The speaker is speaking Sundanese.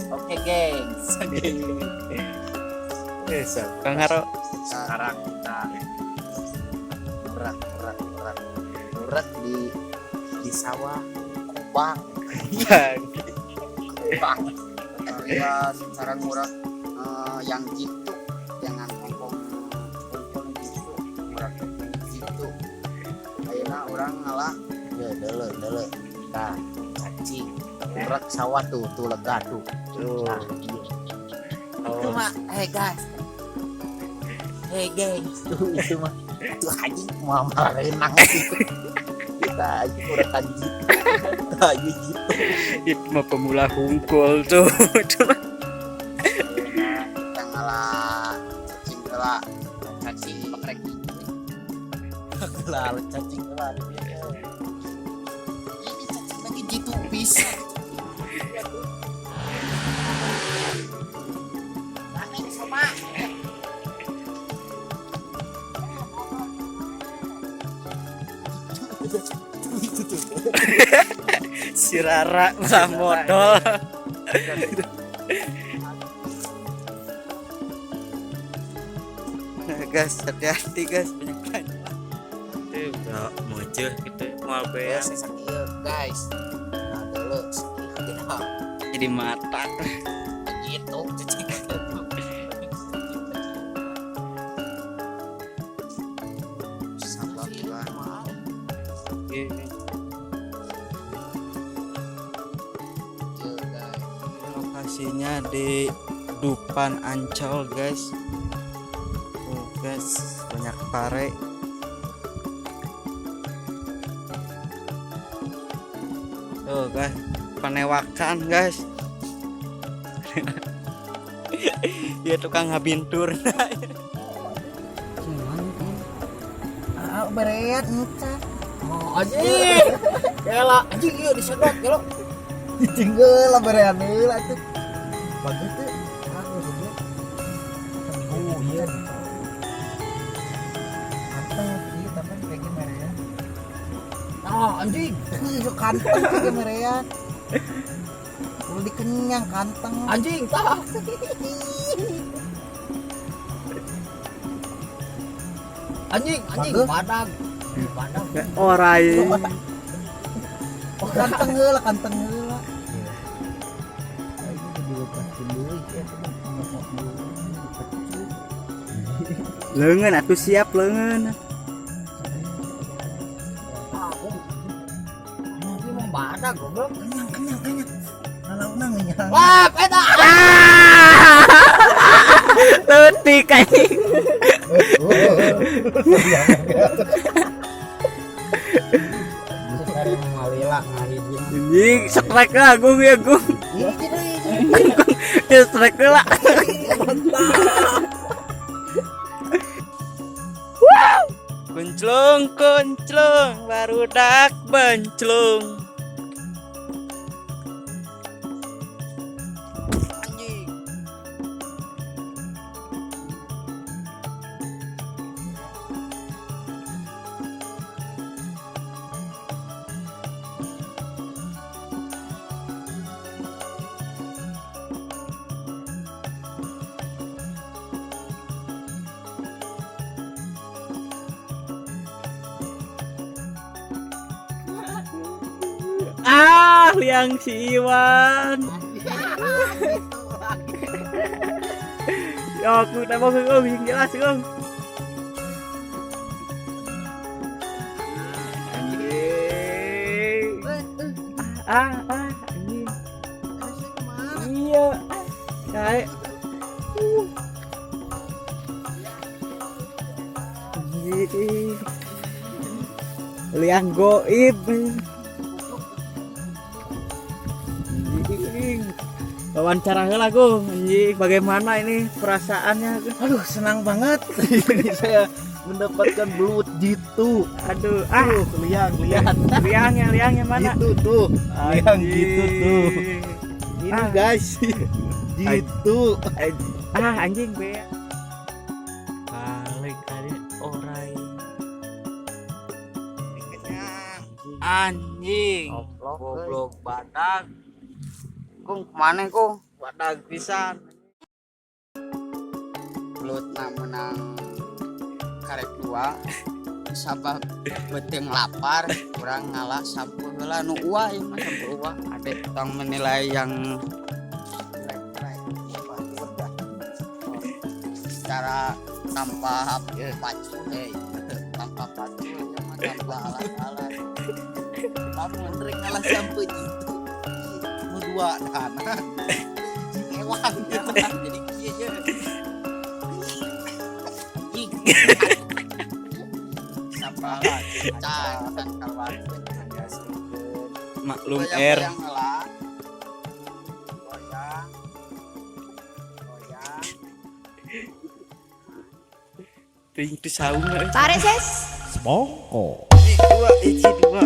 Oke, gengs. So, Kang Haro. Sekarang kita murak murak murak murak di sawah Kubang. Kubang. Ya, sekarang murah yang jitu, jangan kongkong kongkong jitu, murah jitu. Ayeuna urang ngalah Ya, dele dele. Nah, cacing. Murak sawah tuh, tuh lega tuh. Tuh. Nah, iya. Itu mah, hey guys. Hey gengs, tuh itu mah. Tuh anjing mau marenang itu. Kita aja murakan jitu. Kita aja jitu. Itu mah pemula hungkul tuh. Ayeuna kita ngalah cacing heula. Cacing pakai Gelar cacing gelar. Ini cacing lagi jitu pisan. Aneh sama. Itu tuh. Si Rara malah modal. Nah, guys, hati-hati guys, banyak banyak. Itu udah mojeh gitu, mau Ya, beak sakieu guys. Nah, dulu sakieu jadi mata. gitu cacing. Sabar lah. Iya, Ieu, guys. Lokasinya di Dupan Ancol guys. Oh guys, banyak pare. Tuh guys, panewakan guys. Ya tukang ngabintur. Ah, bereat enca. Oh, anjing. Kela, anjing ieu disedot gelo. Cicing heula berean heula tuh. Bagus tuh. Bagus tuh. Oh, iya. Kanteng ieu tapi kayak gimana ya? Oh, anjing. Ih, kanteng kayak gimana ya? Udah dikenyang kanteng. Anjing, tah. Anjing, anjing, Bagus. badag. Badag. Orai. Oh, kanteng heula, kanteng heula. Leungeun atuh siap leungeun. Aku. Ini mau badag goblok. Kenyang, kenyang, kenyang. Lalauna ngenyang. Wah, eta. Leutik anjing. Sekarang malila ngahiji. Anjing, strike lah Gung ya Gung. Ya strike lah. Kunclung kunclung barudak benclung. Anjing. Ah, liang si Iwan. Ya aku tembok Gung, yang jelas Gung. Anjing. Ah, ah, anjing. Iya. Kayak anjing. Liang goib. Anjing. Wawancara heula Gung. Anjing, bagaimana ini perasaannya? Gung? Aduh, senang banget. Ini saya mendapatkan belut jitu. Aduh, ah, Tuh, liang, liang. liangnya, liangnya mana? Jitu tuh. Liang gitu tuh. Ini Ah. guys. Jitu. Ah, anjing be. Balik tadi orai. Anjing. Anjing. Goblok, euy. Goblok badag. Kung kemana kung? Badag pisan. Belutna menang karek dua sabab beuteung lapar kurang ngalah sampeu heula nu uah ieu mah sampeu uah ade tong menilai yang jelek-jelek secara tanpa pacu, tanpa pacu ieu mah, tanpa alat-alat. Lamun rek ngalah sampeu jitu. Nu dua dana. Ewang Ya, jadi kieu je. Anjing. Tanpa alat can can keluarkeun. Maklum R. Goyang-goyang heula. Goyang. Goyang. Ting teu saung euy. Pareses. Semongko. Hiji dua, hiji dua.